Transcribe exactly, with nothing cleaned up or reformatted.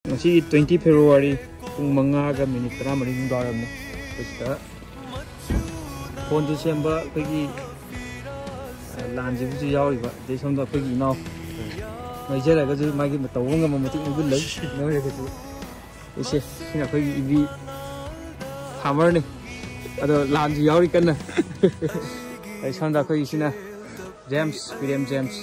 ꯉꯁꯤꯒꯤ twenty February ꯄꯨꯡ ꯃꯉꯥꯒ ꯃꯤꯅꯤꯠ ꯇꯔꯥꯃꯔꯤ ꯅꯨꯡꯗꯥꯡꯋꯥꯏꯔꯝꯅꯤ꯫ ꯑꯩꯈꯣꯏ ꯁꯤꯗ ꯐꯣꯟꯁꯨ ꯁꯦꯝꯕ ꯑꯩꯈꯣꯏꯒꯤ, ꯑ, ꯂꯥꯟꯁꯤꯕꯨꯁꯨ ꯌꯥꯎꯔꯤꯕ, ꯑꯗꯩ ꯁꯣꯝꯗ ꯑꯩꯈꯣꯏꯒꯤ ꯏꯅꯥꯎ ꯅꯣꯏꯖꯔꯒꯁꯨ ꯃꯥꯒꯤ ꯇꯧꯕ ꯉꯝꯕ ꯃꯇꯤꯛ ꯅꯣꯏꯁꯤꯜꯂꯩ꯫ ꯅꯣꯏꯔꯒꯁꯨ ꯏꯁꯦ, ꯁꯤꯅ ꯑꯩꯈꯣꯏꯒꯤ ꯏꯕꯤ farmerꯅꯤ꯫ ꯑꯗꯣ ꯂꯥꯟꯁꯨ ꯌꯥꯎꯔꯤ ꯀꯟꯅ꯫ ꯑꯗꯩ ꯁꯣꯝꯗ ꯑꯩꯈꯣꯏꯒꯤ ꯁꯤꯅ ꯖꯦꯝꯁ, ꯕꯤꯔꯦꯝ ꯖꯦꯝꯁ꯫